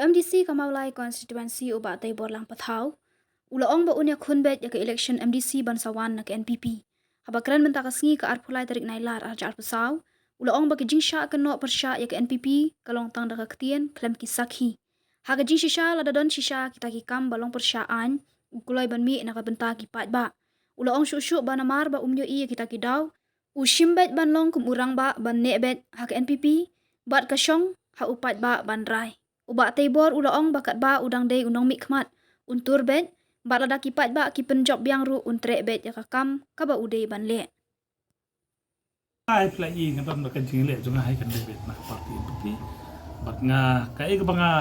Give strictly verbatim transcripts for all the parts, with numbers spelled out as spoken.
M D C ka Mawlai constituency u Bah Teibor Langpathaw u la ong ba un ïakhun beit ïa ka election M D C ban sa wan na ka N P P. Haba kren mynta ka sngi ka arphew lai tarik Nailar ar hajar arphew saw, u la ong ba ka jingshah kynnoh pyrshah ïa ka N P P ka long tang da ka ktien khlem ki sakhi. Ha ka jingshisha lada don shisha kita ki kam ba long pyrshah aiñ, u kloi ban mih na ka bynta ki paidbah. U la ong shuh shuh ba namar ba um ïohi ïa kita ki daw, u shim beit ban long kum u rangbah ban neh beit ha ka N P P, bad ka shong ha u paidbah ban rai. U Bah Teibor u la ong ba katba u dang dei u nongmihkhmat, un tur beit, bad lada ki paidbah ki pynjop biang ruh un treh beit ïa ka kam kaba u dei ban leh. Ai pla i nga don ba ka jingleh jong nga hai kan dei beit na ka party N P P. Bad nga kaei kaba nga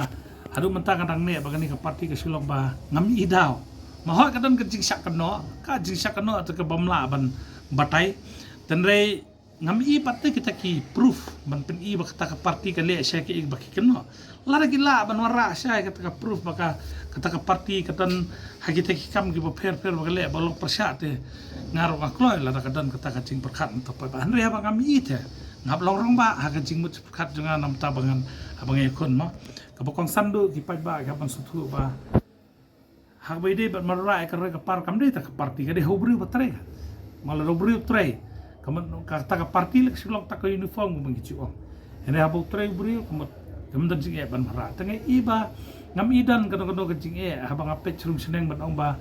haduh mynta nga dang neh ba kane ka party ka shu long ba ngam i daw. Ma hoi ka don ka jingshah kynnoh, ka jingshah kynnoh te kaba mlah ban batai. Tynrai ngam i pat te kita ki proof ban pyni ba kata ka party ka leh sha kaei ba ki kynnoh. Lada ki lah ban wanrah shai kata ka proof ba ka, kata ka party ka don ha kita ki kam kiba pher pher ba ka leh ba long pyrshah te. Nga ruh nga kloi lada ka don kata ka jingpyrkhat mynta pat ba hynrei haba ngam i te. Nga hap long rangbah ha ka jingmut pyrkhat jong nga namar ba ngan haba nga ïakhun mo. Kaba kongsan duh ki paidbah ki hap ban sngewthuh ba ha kaba ïadei bad marwei ka roi ka par kam dei ta ka party ka dei ha u briew ba trei ka. Ma lada u briew trei ka mut kata ka party leh ka shu long ta ka uniform kumba ngi ju ong. Hynrei haba u trei u briew ka mut kam don jingeh ban marwei. Te nga i ba ngam i don kano kano ka jingeh haba nga peit shrung shneng ban ong ba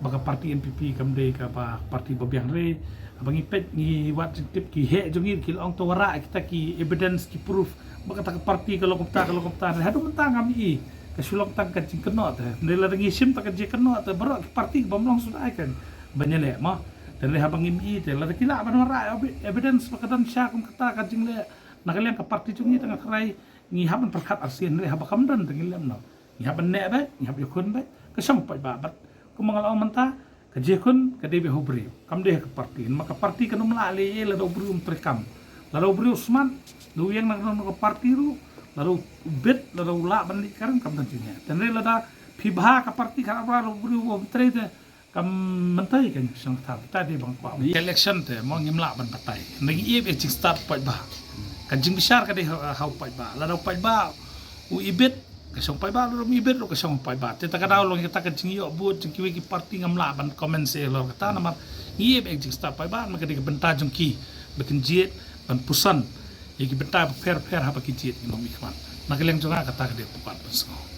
ba ka party N P P kam dei kaba party ba biang re. Haba ngi peit ngi wad jingtip ki heh jong ngi ki la ong to wanrah kita ki evidence ki proof ba kata ka party ka long kumta ka long kumta. Hynrei haduh mynta ngam i. Ka shu long tang ka jingkynnoh te. Hynrei lada ngi shim ta ka jingkynnoh te baroh ki party bym long suda ai kan ban ïaleh mo. Te hynrei haba ngim i te lada ki lah ban wanrah evi-, evidence ba ka don sha kum kata ka jingleh na ka liang ka party jong ngi te nga tharai ngi hap ban pyrkhat arsien hynrei haba kam don te ngi lem noh. Ngi hap ban neh beit, ngi hap ïakhun beit. Ka shong paidbah bad kumba nga la ong mynta ka jingïakhun ka dei beit ha u briew. Kam dei ha ka party. Ma ka party kan ym lah leh ei lada u briew um treikam. Lada u briew smat, lada u ïeng na ka party ruh, lada u bit, lada u lah ban leit kren kam don jingeh. Te hynrei lada phi bha ka party kan ap lada u briew um trei te kam mynta kan shong thaw. Kita dei bang kwah. Election te mo ngim lah ban batai. Ngi ïa jingstad paidbah. Ka jingbishar ka dei ha, ha u paidbah. Lada u paidbah u ibit ka shong paidbah, lada um ibit ruh ka shong paidbah. Te ta ka daw long kata ka jingïoh vote jong kiwei ki party ngam lah ban comment shuh halor kata namar ngi ïa ek jingstad paidbah, namar ka dei ka bynta jong ki ba kin jied ban puson ïa ki bynta ba pher pher haba ki jied ki nongmihkhmat. Na ka liang jong nga kata ka dei ka pyrkhat ban sngew.